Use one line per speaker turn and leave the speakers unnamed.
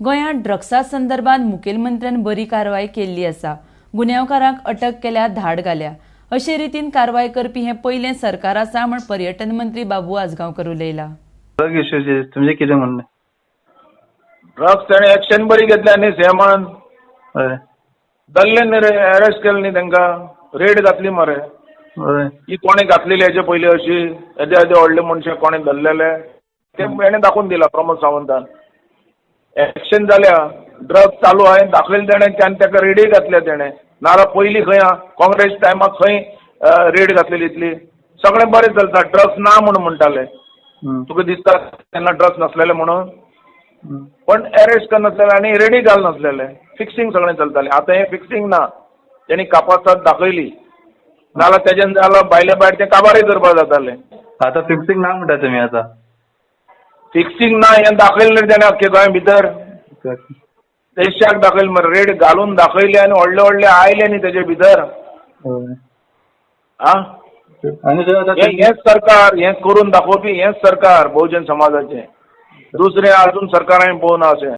गोंयांत ड्रग्सा संदर्भात मुखेलमंत्र्यान बरी कारवाय केल्ली आसा. गुन्यांवकारांक अटक केल्या, धाड घाल्या. अशे रितीन कारवाय करपी हें पयलें सरकार आसा म्हण पर्यटन मंत्री बाबू आजगांवकर उलयला.
ड्रग इश्यूचेर तुमचें कितें म्हणणें?
ड्रग्स ताणें एक्शन बरी घेतल्या न्ही सीएमान.
हय.
धरले न्ही रे, अरेस्ट केले न्ही तांकां, रेड घातली मरे.
हय.
ही कोणें घातलेली हेजे पयलीं अशी येदे येदे व्हडले मनशे कोणें धरलेले ते हेणें दाखोवन दिला प्रमोद सावंतान. एक्शन जाल्या, ड्रग्स चालू आहा हें दाखयलें तेणें आनी ताका रेडय घातल्या तेणें. नाजाल्यार पयलीं खंय आहा काँग्रेस टायमार खंय रेड घातलेली इतली? सगळें बरें चलता, ड्रग्स ना म्हूण म्हणटाले. तुका दिसता तेन्ना ड्रग्स नासलेले म्हणून? पण अरेस्ट करनासलेले आनी रेडी घालनासलेले, फिक्सिंग सगळें चलतालें. आतां हें फिक्सिंग ना, तेणी कापासाद दाखयली. नाजाल्यार तेज्यान जाल्यार भायले भायर तें काबारय करपाक जातालें.
आतां फिक्सिंग ना म्हणटा तुमी आतां?
फिक्सिंग ना हें दाखयलें न्ही तेणें अख्खे गोंया भितर. देशाक दाखयलें मरे, रेड घालून दाखयले आनी व्हडले व्हडले आयले न्ही तेजे भितर.
हय.
आ.
आनी सर आतां
हें हेंच सरकार हें करून दाखोवपी, हेंच सरकार बहुजन समाजाचें. दुसरें अजून सरकार हांवें पळोवना अशें.